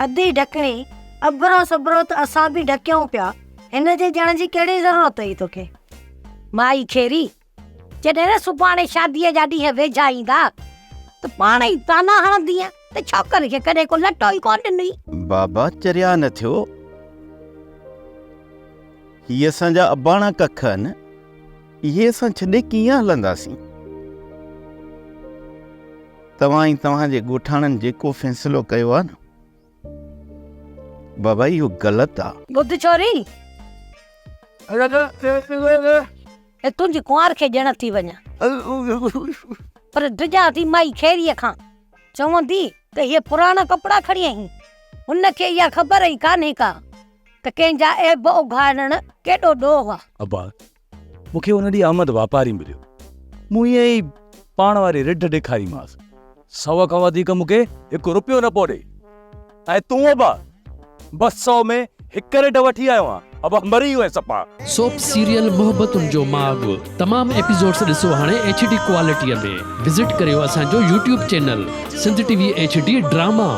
ادي ڍڪڻي، اڀرو سڀرو ته اسان به ڍڪيون پيا، هن جي ڏيڻ جي ڪهڙي ضرورت هئي توکي؟ مائي خيري، جڏهن نه سڀاڻي شاديء جا ڏينهن ويجها ايندا ته پاڻ ئي طعنا هڻندينء ته ڇوڪر کي ڪڏهن ڪو لٽو ئي ڪونه ڏنئي. بابا چريا نه ٿيو. هي اسان جا اباڻا ڪک آهن، اهي اسان ڇڏي ڪيئن هلنداسين؟ توهان ۽ توهان جي ڳوٺاڻن جيڪو فيصلو ڪيو آهي نه بابا اهو غلط آ. ٻڌ ڇوري! ۽ تنهنجي ڪنوار کي ڏيڻ ٿي وڃان. پر ڊڄان ٿي مائي خيريء کان. چوندي ته هيء پراڻا ڪپڙا کڻي آئين. هن کي اها خبر ئي ڪانهي ڪا ته ڪنهن جا عيب اگهاڙڻ ڪيڏو ڏوهه آ. ابا، مون کي ان ڏينهن احمد واپاري مليو. مون ائين ئي پاڻ واري رڍ ڏيکاريمانس. سئو کان وڌيڪ مون کي هڪ رپيو نه پيو ڏئي. ۽ تون ابا 200 ۾ هڪ رڍ وٺي آيو آن ابا مري وئين صفا. سوپ سيريل محبتن جو ماڳ تمام ايپيسوڊس ڏسو هاڻي ايڇ ڊي ڪوالٽي ۾ وزٽ ڪريو اسان جو YouTube channel Sindh T V H D drama.